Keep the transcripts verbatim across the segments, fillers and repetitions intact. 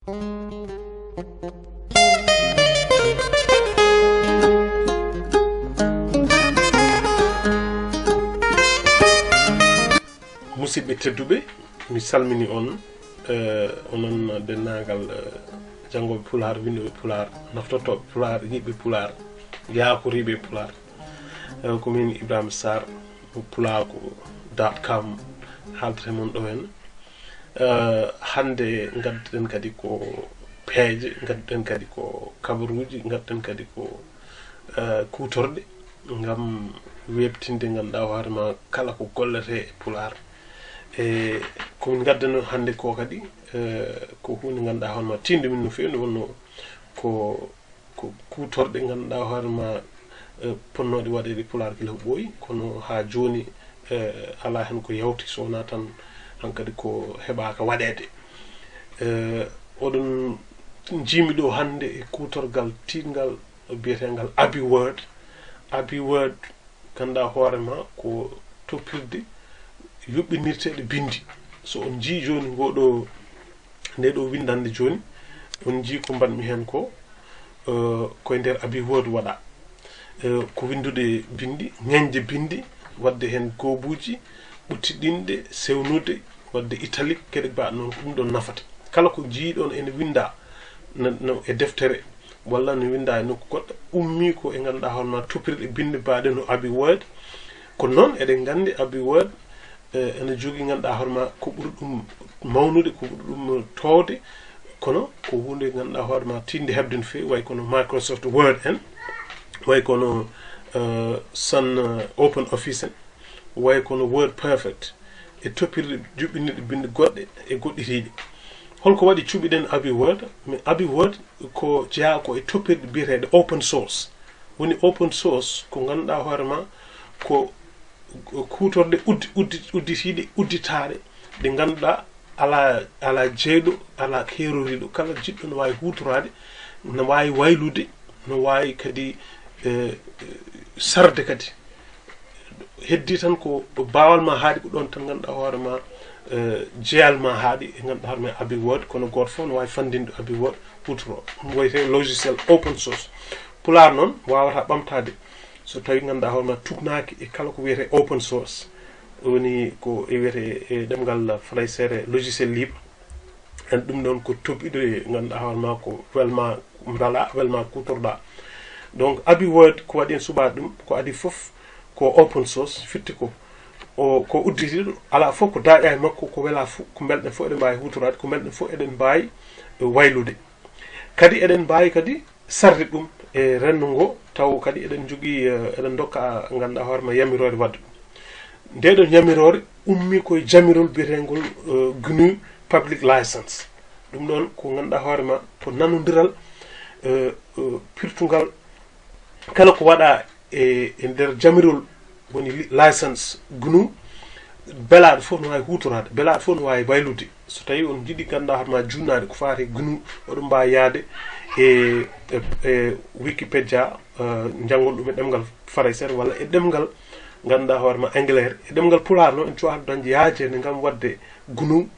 Musidɓe tedduɓe, mi salmini on, eh, onon denndaangal, eh, janngooɓe Pulaar, winndooɓe Pulaar, naftotooɓe Pulaar, yiɗɓe Pulaar, yaakoriiɓe Pulaar. Eh, ko min Ibrahima Sarr, mo pulaaku dot com, haaltata e mon ɗo heen. Eh, hannde ngadduɗen kadi ko peeje, ngadduɗen kadi ko kabaruuji, ngadduɗen kadi ko, eh, kuutorɗe ngam weeɓtinde, ngannduɗaa hoore ma, kala ko golletee e Pulaar. E ko min ngaddano hannde ko kadi, eh, ko huunde ngannduɗaa hoore ma tiiɗnde min no feewi, nde wonnoo ko, ko kuutorɗe ngannduɗaa hoore ma, eh, ponnooɗe waɗeede Pulaar gila ko ɓooyi, kono haa jooni, eh, alaa heen ko yawti so wonaa tan hankadi ko heɓaaka waɗeede. Eh, oɗon njiimi ɗo hannde e kuutorgal tiiɗngal biyeteengal Abbey Word. Abbey Word, ngannduɗaa hoore ma ko toppirde yuɓɓinirteeɗe binndi. So on njii jooni ngo ɗo, nde ɗo winndannde jooni, on njii ko mbaɗmi heen ko, eh, koye nder Abbey Word waɗaa. Eh, ko winndude binndi, ñeñde binndi, waɗde heen goobuuji, ɓuttiɗinde, sewnude, waɗde italique, geɗe mbaɗ noon, ko ɗum ɗoon nafata. Kala ko njii-ɗon ene winndaa, no, no e deftere, walla no winndaa e nokku goɗɗo, ummii ko e ngannduɗaa hoore ma toppirɗe binndi mbaaɗe no Abbey Word. Kono noon eɗen nganndi Abbey Word, eh, ene jogii ngannduɗaa hoore ma ko ɓuri ɗum mawnude, ko ɓuri ɗum toowde, kono ko huunde ngannduɗaa hoore ma tiiɗnde heɓde no feewi, wayi kono Microsoft Word en, wayi kono, eh, Sun, eh, Open Office en, wayi kono Word Perfect, e toppirɗe juɓɓinirɗe binndi goɗɗe e goɗɗitiiɗe. Holko waɗi cuɓiɗen Abbey Word? Mi Abbey Word ko jeyaa ko e toppirɗe biyeteeɗe open source. Woni open source ko ngannduɗaa hoore ma ko, ko kuutorɗe uddi-, uddi-, udditiiɗe, udditaaɗe, ɗe ngannduɗaa alaa, alaa jeyɗo, alaa keeroriiɗo. Kala jiɗɗo no waawi huutoraade, no waawi waylude, no waawi kadi, eh, eh, sarde kadi. Heddii tan ko ɗo baawal ma haaɗi, ko ɗoon tan ngannduɗaa hoore ma, eh, jeyal ma haaɗi, e ngannduɗaa hoore ma Abbey Word, kono gooto fof no waawi fanndinde Abbey Word, huutoroo. Ɗum wiyetee logiciel open source. Pulaar noon waawataa ɓamtaade so tawii ngannduɗaa hoore ma tuugnaaki e kala ko wiyetee open source. Woni ko e wiyetee e ɗemngal Farayseere logiciel libre. En ɗum ɗoon ko toppitde, ngannduɗaa hoore ma ko welma mbelaa, welma kuutorɗaa. Donc, Abbey Word ko waɗi en suɓaade ɗum, ko adii fof ko open source, firti ko o, ko udditiiɗo, alaa fof ko daaƴaa e makko, ko welaa fof, ko mbelɗen fof eɗen mbaawi huutoraade, ko mbelɗen fof eɗen mbaawi, eh, waylude. Kadi eɗen mbaawi kadi sarde ɗum e renndo ngo, taw kadi eɗen njogii, eh, eɗen ndokka, ngannduɗaa hoore ma, yamiroore waɗde ɗum. Ndee ɗoo yamiroore ummii ko e jamirol biyeteengol, eh, gnu Public License. Ɗum ɗoon ko ngannduɗaa hoore ma ko nanondiral, eh, eh, pirtungal kala ko waɗaa e, e nder jamirol woni li-, license gnu, belaaɗo fof no waawi huutoraade, belaaɗo fof no waawi waylude. So tawii on njiɗi ngannduɗaa hoore ma juutnaade ko faati gnu, oɗon mbaawi yahde e, e, e Wikipedia, eh, njanngol ɗum e ɗemngal Farayseere walla e ɗemngal ngannduɗaa hoore ma Anglais, e ɗemngal Pulaar noon, en cuwaa dañde yaajeende ngam waɗde gnu,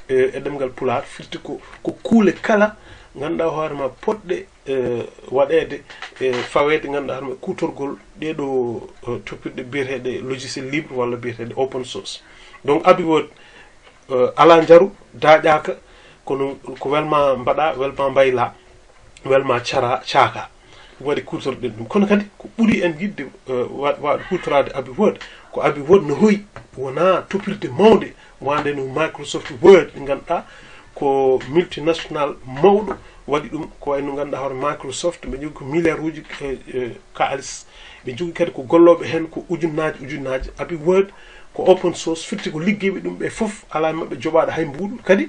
eh, e ɗemngal Pulaar, firti ko, ko kuule kala ngannduɗaa hoore ma potɗe, eh, waɗeede, eh, faweede ngannduɗaa hoore ma kuutorgol ɗee ɗoo, eh, toppirɗe biyeteeɗe logiciel libre walla biyeteeɗe open source. Donc, Abbey Word, eh, alaa njaru, daaƴaaka, kono ko welma mbaɗaa, welma mbaylaa, welma caraa, caakaa. Ɗum waɗi kuutorɗen ɗum. Kono kadi ko ɓuri en yiɗde, eh, wa-, waawde huutoraade Abbey Word, ko Abbey Word no hoyi, wonaa toppirde mawnde, wonande no Microsoft Word, ɗi ngannduɗaa ko multinational mawɗo waɗi ɗum, ko wayi no ngannduɗaa hoore Microsoft, ɓe njogii ko milliard uji, eh, eh, kaalis. Ɓe njogii kadi ko gollooɓe heen ko ujunnaaji, ujunnaaji. Abbey Word ko open source, firti ko liggeyɓe ɗum ɓe fof, alaa e maɓɓe joɓaaɗo hay mbuuɗu. Kadi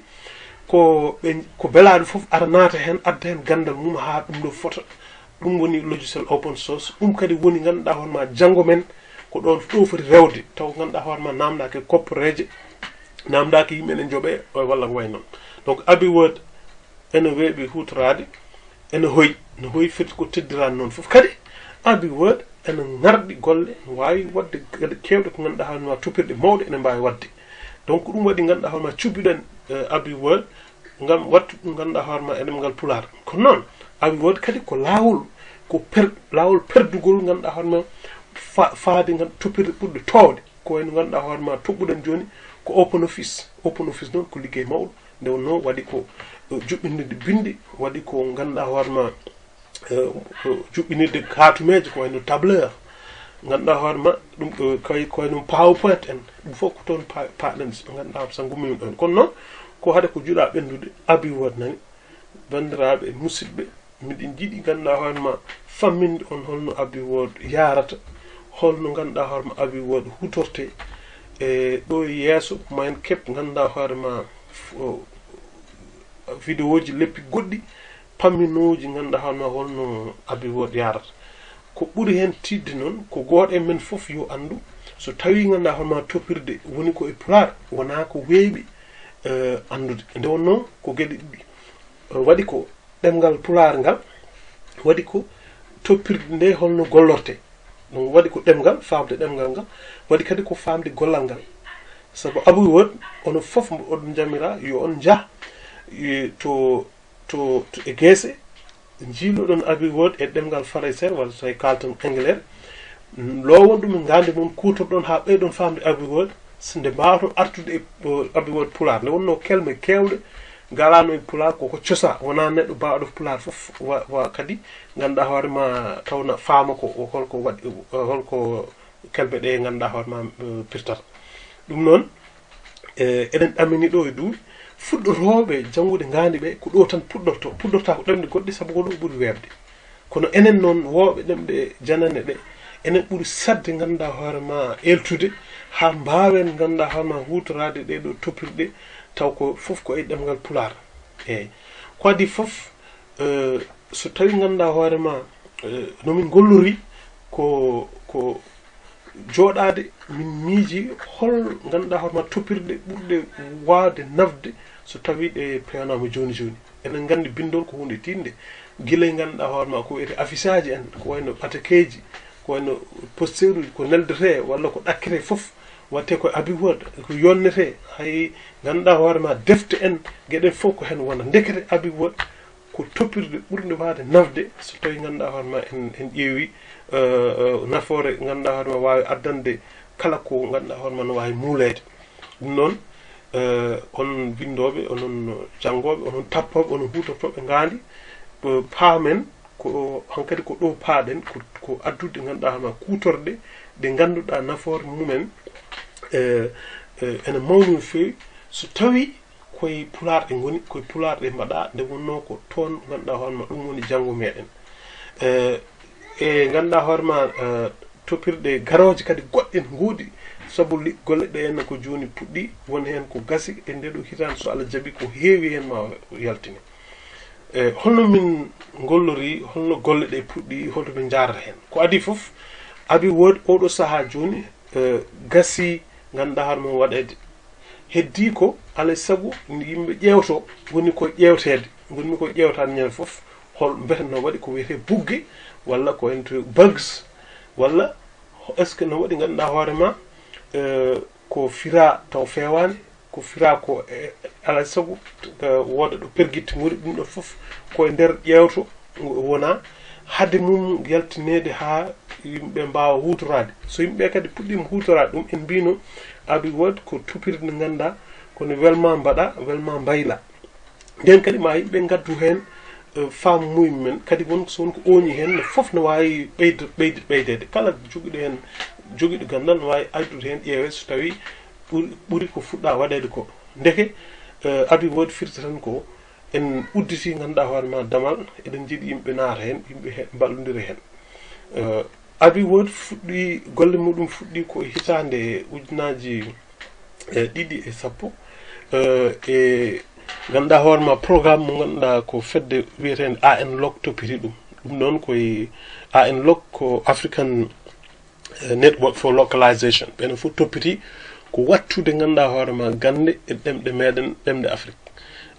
ko ɓe, ko belaaɗo fof ara naata heen, adda heen ganndal mum haa ɗum ɗo fota. Ɗum woni logiciel open source. Ɗum kadi woni ngannduɗaa hoore ma janngo men ko ɗoon ɗo foti rewde. Taw ngannduɗaa hoore ma naamndaaki e kopporeeje, naamndaaki yimɓe ne njoɓee, o walla ko wayi noon. Donc, Abbey Word ene weeɓi huutoraade, ene hoyi, no hoyi firti ko teddiraani noon fof. Kadi, Abbey Word ene ŋarɗi golle, no waawi waɗde geɗe keewɗe ko ngannduɗaa hoore ma toppirɗe mawɗe ene mbaawi waɗde. Donc, ko ɗum waɗi ngannduɗaa hoore ma cuɓiɗen, eh, Abbey Word, ngam wattu ɗum ngannduɗaa hoore ma e ɗemngal Pulaar. Kono noon, Abbey Word kadi ko laawol, ko per, laawol perdugol ngannduɗaa hoore ma fa, faade ngan toppirde ɓurɗe toowde. Ko wayno ngannduɗaa hoore ma toɓɓuɗen jooni ko OpenOffice. OpenOffice noon ko liggey mawɗo. Nde wonnoo waɗi ko, eh, juɓɓinirde binndi, waɗi ko ngannduɗaa hoore ma, eh, ko juɓɓinirde kaatumeeje ko wayno tableur. Ngannduɗaa hoore ma ɗum, eh, kay ko wayno PowerPoint en. Ɗum fof ko toon pa, paɗen so ngannduɗaa hoore sa ngummiima ɗoon. Kono noon ko hade ko juɗaa ɓenndude Abbey Word nani. Banndiraaɓe e musidɓe, miɗen njiɗi ngannduɗaa hoore ma famminde on holno Abbey Word yaarata, holno ngannduɗaa hoore ma Abbey Word hutortee. E ɗo e yeeso, ma en keɓ ngannduɗaa hoore ma f-, o, vidéoji leppi goɗɗi, pamminooji ngannduɗaa hoore ma holno Abbey Word yaarata. Ko ɓuri heen tiiɗde noon, ko gooto e men fof yo anndu, so tawii ngannduɗaa hoore ma toppirde woni ko e Pulaar, wonaa ko weeɓi, eh, anndude. Nde wonnoo ko geɗe ɗiɗi. Eh, waɗi ko ɗemngal Pulaar ngal, waɗi ko toppirde nde holno gollortee. Donc, waɗi ko ɗemngal, faamde ɗemngal ngal, waɗi kadi ko faamde gollal ngal. Sabu Abbey Word, onon fof mbo oɗon njamiraa, yo on njah, eh, to, to, to e geese, njiiloɗon Abbey Word e ɗemngal Farayse walla so tawi kaalten Anglais, lowon ɗum e ngaandi mon, kuutorɗon haa ɓeyɗon faamde Abbey Word, so nde mbaawaton artude e, eh, Abbey Word Pulaar. Nde wonnoo kelme keewɗe ngalaano e Pulaar, ko, ko cosa, wonaa neɗɗo baawɗo Pulaar fof wa, wa kadi ngannduɗaa hoore ma taw na faama ko, o holko waɗi, o holko kelme ɗe ngannduɗaa hoore ma, eh, pirtata. Ɗum noon, eh, eɗen ɗamini ɗo e duuɓi, fuɗɗotooɓe janngude ngaandi ɓe, ko ɗo tan puɗɗorto, puɗɗortaa ko ɗemɗe goɗɗe, sabu ko ɗo ɓuri weeɓde. Kono enen noon, wooɓe ɗemɗe janane ɗe, enen ɓuri saɗde ngannduɗaa hoore ma eeltude, haa mbaawen ngannduɗaa hoore ma huutoraade ɗee ɗo toppirɗe, taw ko fof ko e ɗemngal Pulaar. Eey. Ko adii fof, eh, so tawii ngannduɗaa hoore ma, eh, no min ngollori ko, ko jooɗaade min miiji hol ngannduɗaa hoore ma toppirɗe ɓurɗe waawde nafde so tawii ɗe peewnaama jooni jooni. Eɗen nganndi binndol ko huunde tiiɗnde. Gila e ngannduɗaa hoore ma ko wiyetee affichage en, ko wayno ɓatakeeji, ko wayno posteruuji, ko neldetee walla ko ɗakketee fof, waɗetee ko Abbey Word, ko yonnetee. Hay ngannduɗaa hoore ma defte en, geɗe fof ko heen wona. Ndekete Abbey Word ko toppirde ɓurnde waawde nafde so tawii ngannduɗaa hoore ma en, en ƴeewi, eh, eh, nafoore ngannduɗaa hoore ma waawi addande kala ko ngannduɗaa hoore ma no waawi muuleede. Ɗum noon, eh, onon binndooɓe, onon janngooɓe, onon tappooɓe, onon huutortooɓe ngaandi, eh, paamen ko hankadi ko ɗo paaɗen, ko, ko addude ngannduɗaa hoore ma kuutorɗe ɗe ngannduɗaa nafoore mumen, eh, eh, ene mawni no feewi. So tawii koye Pulaar ɗe ngoni, koye Pulaar ɗe mbaɗaa, nde wonnoo ko toon ngannduɗaa hoore ma ɗum woni janngo meɗen. Eh, e ngannduɗaa hoore ma, eh, toppirɗe garooje kadi goɗɗe ngoodi, sabu li, golle ɗe en ko jooni puɗɗi, won heen ko gasi e nde ɗo hitaande, so Allah jaɓi ko heewi heen ma yaltine. Eh, holno min ngollori, holno golle ɗe puɗɗi, holto min njaarata heen? Ko adii fof, Abbey Word oɗo sahaa jooni, eh, gasi ngannduɗaa hoore mum waɗeede. Heddii ko, alaa e sago, yimɓe ƴeewto, woni ko ƴeewteede, ngonmi ko ƴeewtaade ñande fof, hol mbete no waɗi ko wiyetee bugge, walla ko en to bugs, walla est-ce que no waɗi ngannduɗaa hoore ma, eh, ko firaa taw feewaani, ko firaa ko, eh, alaa e sago, eh, wooda ɗo pergitte ngoni, ɗum ɗo fof ko e nder ƴeewto wonaa, hade mum yaltineede haa yimɓe mbaawa huutoraade. So yimɓe kadi puɗɗiima huutoraade ɗum, en mbino Abbey Word ko toppirde nde ngannduɗaa kono welma mbaɗa, welma mbayla. Nden kadi ma yimɓe ngaddu heen, eh, faamu mumen kadi won so won ko ooñi heen, no fof no waawi ɓeydo-, ɓeyde-, ɓeydeede. Kala jogiiɗo heen, jogiiɗo ganndal no waawi addude heen ƴeewee so tawii ɓuri, ɓuri ko fuɗɗaa waɗeede ko. Ndeke, eh, Abbey Word firti tan ko en udditii ngannduɗaa hoore ma damal, eɗen njiɗi yimɓe naata heen, yimɓe he-, mballondira heen. Eh, Abbey Word fuɗɗi, golle muɗum fuɗɗi ko hitaande ujunaaji, eh, ɗiɗi e sappo. Eh, e ngannduɗaa hoore ma programme mo ngannduɗaa ko fedde wiyeteende A N Lok toppiti ɗum. Ɗum noon koye A N Lok ko African, eh, Network for Localization. Ɓen fof toppiti ko wattude ngannduɗaa hoore ma gannde e ɗemɗe meɗen, ɗemɗe Afrik.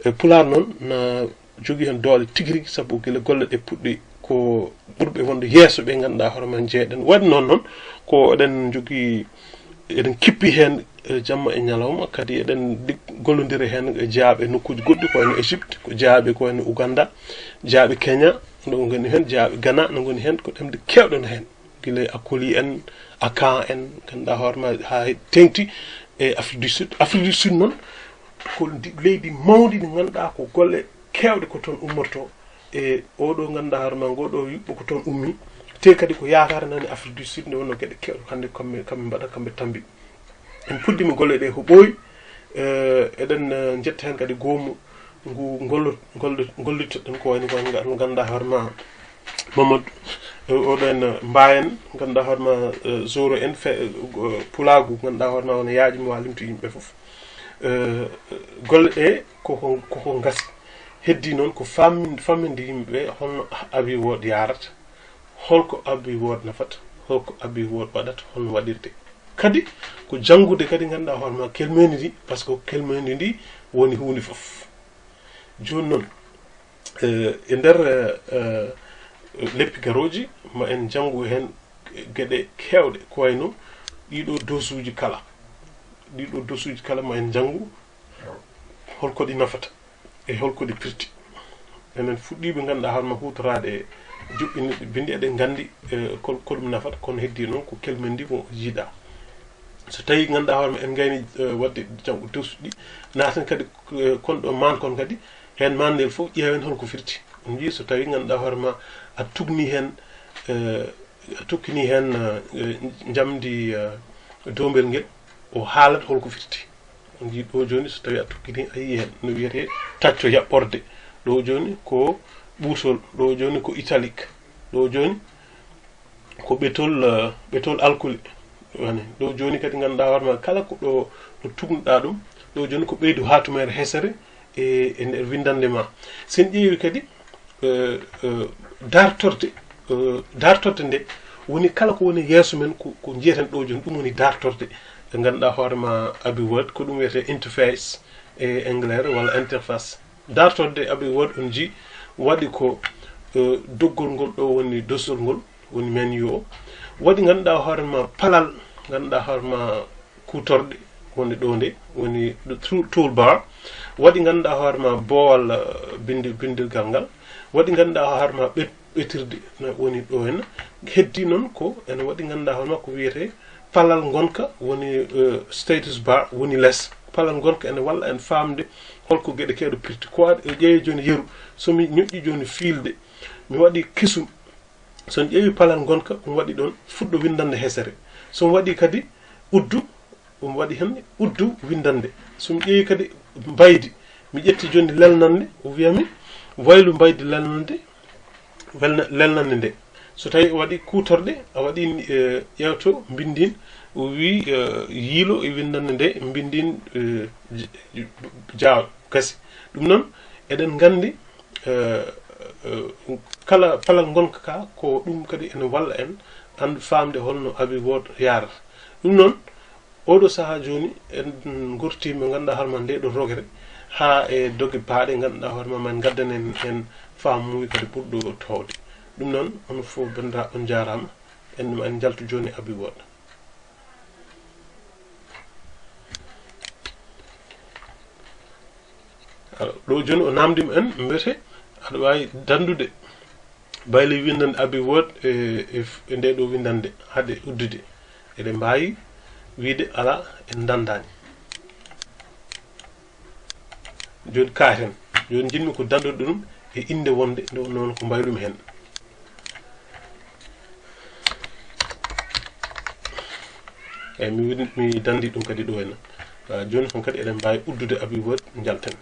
E Pulaar noon na jogii heen doole tigi rigi, sabu gila golle ɗe puɗɗi ko ɓurɓe wonde yeeso ɓe ngannduɗaa hoore ma jeeɗen. Waɗi noon noon ko eɗen njogii, eɗen kippi heen E jamma e ñalawma kadi eɗen gollondira heen e jeyaaɓe e nokkuuji goɗɗi, ko wayno Égypte, ko jeyaaɓe ko wayno Ouganda, jeyaaɓe Kenya, no ngoni heen, jeyaaɓe Ghana, no ngoni heen, ko ɗemɗe keewɗe no heen. Gila e Akoli en, Akan en, ngannduɗaa hoore ma haa teeŋti e Afrique du Sud. Afrique du Sud noon ko leydi mawndi ndi ngannduɗaa ko golle keewɗe ko toon ummortoo. E oɗo ngannduɗaa hoore ma ngoɗo yuɓɓo ko toon ummi. Te kadi ko yaakaare nani Afrique du Sud nde wonno geɗe keewɗe hannde kamɓe kamɓe mbaɗa kamɓe tambi. En puɗɗiima golle ɗe ko ɓooyi. Eɗen njetta heen kadi goomu ngu gollittoɗen ko wayno ko ngannduɗaa hoore ma Mamadou, oɗo en Mbayen, ngannduɗaa hoore ma Zoro en, pulaagu, ngannduɗaa hoore ma wona yaaji mo walimto yimɓe fof. Golle ɗe koko koko ngasi. Heddi noon ko famminde yimɓe ɓe holno Abbey Ward yarata, holko Abbey Ward nafata, holko Abbey Ward waɗata, holno waɗirte. Kadi ko janngude kadi ngannduɗaa hoore ma kelmeendi ndi, par ce que kelmeendi ndi woni huunde fof. Jooni noon e nder leppi garooji ma en njanngu heen geɗe keewɗe ko wayno ɗiɗo dosuuji kala. Ɗiɗo dosuuji kala ma en njanngu holko ɗi nafata e holko ɗi pirti. Enen fuɗɗiiɓe ngannduɗaa hoore ma huutoraade e joɓɓinirɗe binndi eɗen nganndi ko ɗum nafata, kono heddi noon ko kelmeendi mo jiiɗa. So tawii ngannduɗaa hoore ma en ngayni waɗde janngo dosuuji ɗi, naaten kadi kon ɗo maan kon kadi, heen maan ndel fof ƴeewen holko firti. On njii so tawii ngannduɗaa hoore ma a tugni heen a tukkini heen njamndi doombel ngel, o haalat holko firti. On njii ɗo jooni so tawii a tukkini a yii heen no wiyetee tacco yaɓɓorde. Ɗo jooni ko ɓuusol, ɗo jooni ko italique, ɗo jooni ko ɓetol ɓetol alkule. Wani ɗo jooni kadi ngannduɗaa hoore ma kala ko ɗo ɗo tugnuɗaa ɗum, ɗo jooni ko ɓeydu haatumeere hesere e e nder winndannde ma. So en ƴeewi kadi dartorde dartorde nde woni kala ko woni yeeso men ko ko njiyeten ɗo jooni, ɗum woni dartorde. Ɓe ngannduɗaa hoore ma Abbey Ward ko ɗum wiyetee interface e anglais walla interface. Dartorde Abbey Ward on njii waɗi ko doggol ngol ɗo woni dosol ngol woni menu o. Waɗi ngannduɗaa hoore ma palal, ngannduɗaa hoore ma kuutorɗe wonde ɗo nde woni toolbar. Waɗi ngannduɗaa hoore ma boowal binndi binndirgal ngal. Waɗi ngannduɗaa hoore ma ɓetirde woni ɗo henna. Heddi noon ko ene waɗi ngannduɗaa hoore ma ko wiyetee palal ngonka woni status bar woni les. Palal ngonka ene walla en faamde holko geɗe keewɗe pirti. Ko waɗi ƴeewe jooni yeru, so mi ñoƴƴi jooni fiilde, mi waɗi kesum. So mi ƴeewi palal ngonka, ɗum waɗi ɗoon fuɗɗo winndannde hesere. So mi waɗi kadi uddu, ɗum waɗi heen uddu winndannde. So mi ƴeewi kadi mbaydi, mi ƴetti jooni lelnannde, o wiya mi waylu mbaydi lelnannde, welna- lelnannde nde. So tawii a waɗi kuutorɗe, a waɗi ƴeewto mbinndiin, o wii yiilo e winndannde nde mbinndiin jaaw gasi. Ɗum noon, eɗen nganndi kala palal ngonka ka ko ɗum kadi ene walla en an faamde holno Abbey Ward yaarata. Ɗum noon, oɗo sahaa jooni en ngurtiima ngannduɗaa hoore ma nde ɗo rogere haa e doge baaɗe ngannduɗaa hoore ma ma en ngaddanen en faamuuji kadi ɓurɗo toowde. Ɗum noon, onon fof banndiraaɓe on njaaraama. En ma en njaltu jooni Abbey Ward. Alors, ɗo jooni o naamndii ma en mbete aɗa waawi danndude bayley winndannde Abbey Ward e e nde ɗo winndannde hade uddude. Eɗen mbaawi wiyde alaa en danndaani. Jooni kaaten jooni njiɗmi ko danndude ɗum e innde wonde nde wonnoo ko mbaylumi heen. Eyi mi win- mi danndi ɗum kadi ɗo henna. Jooni kon kadi eɗen mbaawi uddude Abbey Ward njalten.